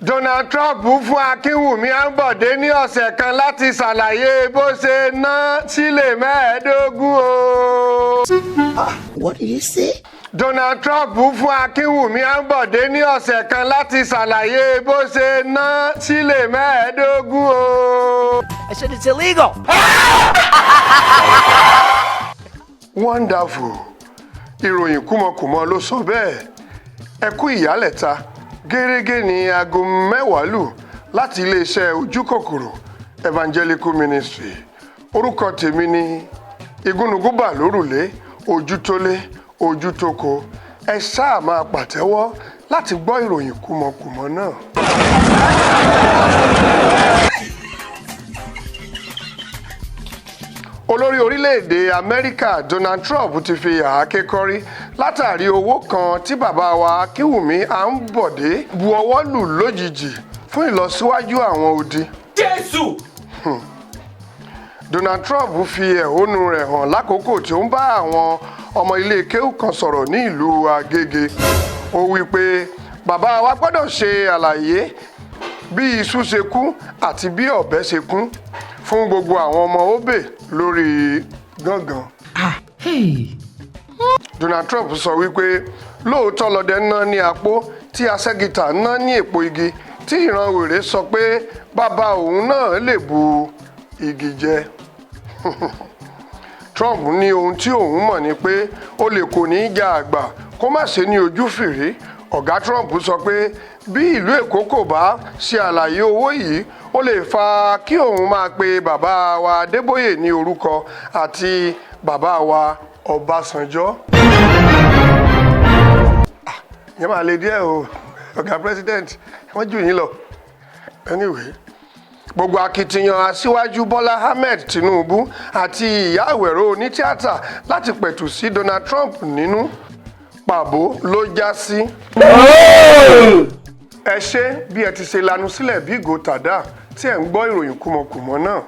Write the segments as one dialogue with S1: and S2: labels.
S1: Donald Trump fún Akínwùmí Àǹbọ̀dé ní ọ̀sẹ̀ kan láti ṣàlàyé bó ṣe ná sílé 15 o.
S2: What did you say?
S1: Donald Trump fún Akínwùmí Àǹbọ̀dé ní ọ̀sẹ̀ kan láti ṣàlàyé bó ṣe ná sílé 15 o.
S2: I said it's illegal.
S1: Wonderful. Ìròyìn kúmọkùmọ ló sọ bẹ́ẹ̀. Ẹ kú ìyálẹ̀ta. Gẹ́rẹ́gẹ́ ní aago 10 lù láti iléeṣẹ́ Ojúkòkòrò Evangelical Ministry. Orúkọ tèmi ni Igúnnugúnbà lórùlé, ojú tó lé, ojú tó ko. Ẹ ṣáà máa pàtẹ́wọ́ láti gbọ́ ìròyìn kúmọkùmọ náà. Olórí orílẹ̀-èdè Amẹ́ríkà Donald Trump ti fi àáké kọ́rí látàrí owó kan tí bàbá wa Akínwùmí Àǹbọ̀dé bu ọwọ́ lù lójijì fún ìlọsíwájú àwọn odi.
S3: Jésù!
S1: Donald Trump fi ẹ̀hónú rẹ̀ hàn lákòókò tí ó ń bá àwọn ọmọ ilé kéwú kan sọ̀rọ̀ ní ìlú Agége. Ó wí pé bàbá wa gbọ́dọ̀ ṣe àlàyé bí iṣu ṣe kú àti bí ọ̀bẹ ṣe kún fún gbogbo àwọn ọmọ óbè lórí gángan. Donald Trump sọ wípé lóòótọ́ lọdẹ ná ní apó tí aṣẹ́gità ná ní èpo igi tí ìran wèrè sọ pé bàbá òun náà lè bu igi jẹ. Trump ní ohun tí òun mọ̀ ni pé olè kò ní í ja àgbà kó má ṣe ní ojú fìrí. Ọ̀gá Trump sọ pé bí ìlú Èkó kò bá ṣe àlàyé owó yìí, ó lè fa kí òun máa pe bàbá wa Adébóyè ní orúkọ àti bàbá wa Ọbásanjọ́. Ìyẹn máa le díẹ̀ o, ọ̀gá president, wọ́n jù yín lọ. Anyway, gbogbo akitiyan aṣíwájú Bọ́lá Ahmed Tinubu àti ìyá àwẹ̀rọ onítíátà láti pẹ̀tù sí Donald Trump nínú pàbó ló já sí. Ẹ ṣé bí ẹ ti ṣe lanu sílẹ̀ bí ìgò tàdá tí ẹ̀ ń gbọ́ ìròyìn kúmọkùmọ náà.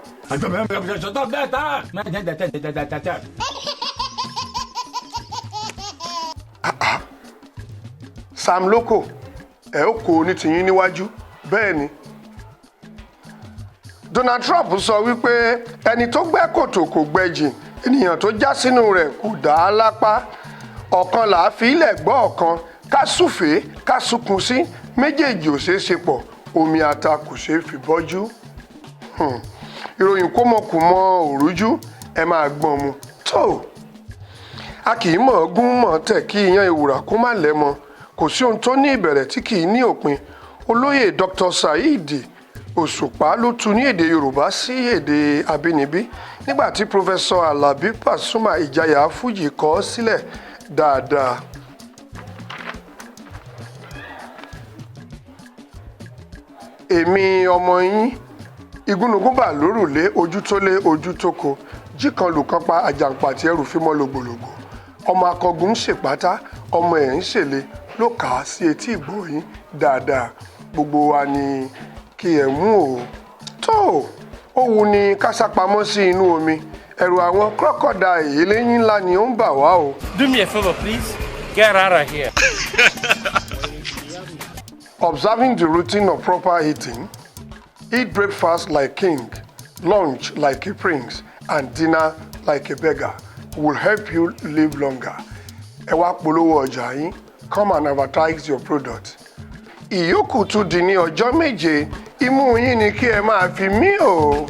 S1: Sam Loko, ẹ ó kó ní tiyín níwájú bẹ́ẹ̀ ni. Donald Trump sọ wípé ẹni tó gbẹ́ kòtò kò gbẹ́jìn, ènìyàn tó já sínú rẹ̀ kò dá a lápá. Ọ̀kan là á fi ilẹ̀ gbọ́ ọ̀kan, ká súfèé ká sunkún sí méjèèjì ò ṣeé ṣe pọ̀, omi ata kò ṣeé fi bọ́jú. Ìròyìn kúmọkùmọ òrújú, ẹ máa gbọ́n mu tó. A kì í mọ̀ ọ́ gún mọ̀ tẹ̀ kí iyán ewùrà kó má lẹ́mọ. Kò sí ohun tó ní ìbẹ̀rẹ̀ tí kì í ní òpin. Olóyè Dr. Saheed Òṣùpá ló tu ní èdè Yorùbá sí èdè abínibí nígbà tí Professor Alabi Pasuma Ìjayà Fújì kọ ọ́ sílẹ̀ dáadáa. Èmi ọmọ yín Igúnnugúnbà lórùlé, ojú tó lé ojú tó ko, jíkan lùkan pa àjàǹpàtì ẹrù fímọ́ lògbòlògbò. Ọmọ akọgun ń ṣèpátá, ọmọ ẹ̀ ń ṣèlè ló kà á sí etí ìgbọ́ yín dáadáa. Gbogbo wa ni kí ẹ mú o. Tó ó wu ni ká sápamọ́ sí inú omi, ẹ̀rù àwọn crocodile eléyín ńlá ni ó ń bà wá o.
S3: Do me a favor, please. Get out of here.
S1: Observing the routine of proper eating, eat breakfast like king, lunch like a prince, and dinner like a beggar will help you live longer. Ẹ wá polówó ọjà yín, come and advertise your product. Ìyókù tún di ní ọjọ́ 7, imú yín ni kí ẹ máa fi mí o.